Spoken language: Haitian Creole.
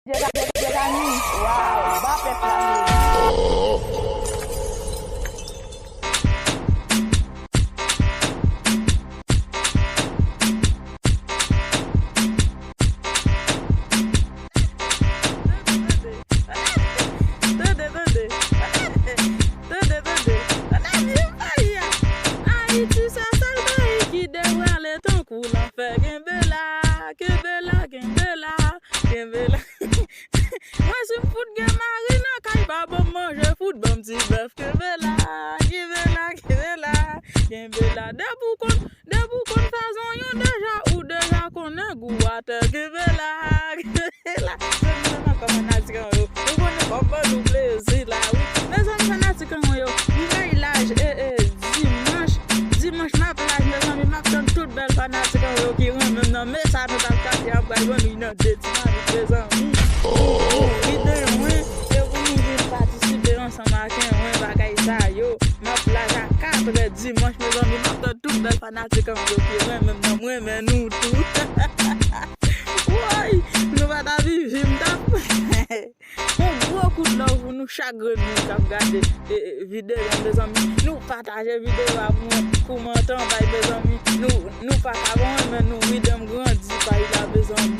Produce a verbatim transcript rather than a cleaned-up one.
Djèdani, waw, ba pèp la mezi. Tande, tande. Tande, tande. Tande, tande. Ayiti se sèl peyi ki dewoule tankou lanfè. Kenbe la, kenbe la, kenbe la, kenbe la. Mwen si m fout gen mari nan kay, pa ban m manje, fout ban m ti bèf. Kenbe la, kenbe la, kenbe la, kenbe la. Depi w konn, depi w konn fè zonyon deja, ou deja konnen gou atè. Kenbe la, kenbe la. Mezanmi, mezanmi, kòman fanatik an yo? Ou konnen kòman nou plezi la, wi. Mezanmi, fanatik an yo, m bay laj, e, e, dimanch, dimanch m ap laj, mezanmi, m ap tann tout bèl fanatik an yo ki renmen m nan. Men sa nou t ap kache ap bay ban nou inondasyon, mezanmi. Pou, pou, ide mwen, e pou nou vin patisipe ansanm ak mwen, bagay sa yo. M ap laj a katrè dimanch, mezanmi, m ap tann tout bèl fanatik an yo ki renmen m nan, m renmen nou tou. Woy, nou pa ta viv, m t ap yon gwo kout love pou nou chak grenn moun k ap gade, e, e, videyo a, mezanmi. Nou pataje videyo a pou mwen, kòmante anba l, mezanmi. Nou, nou pa ka renmen nou, ide m grandi, paj la, mezanmi.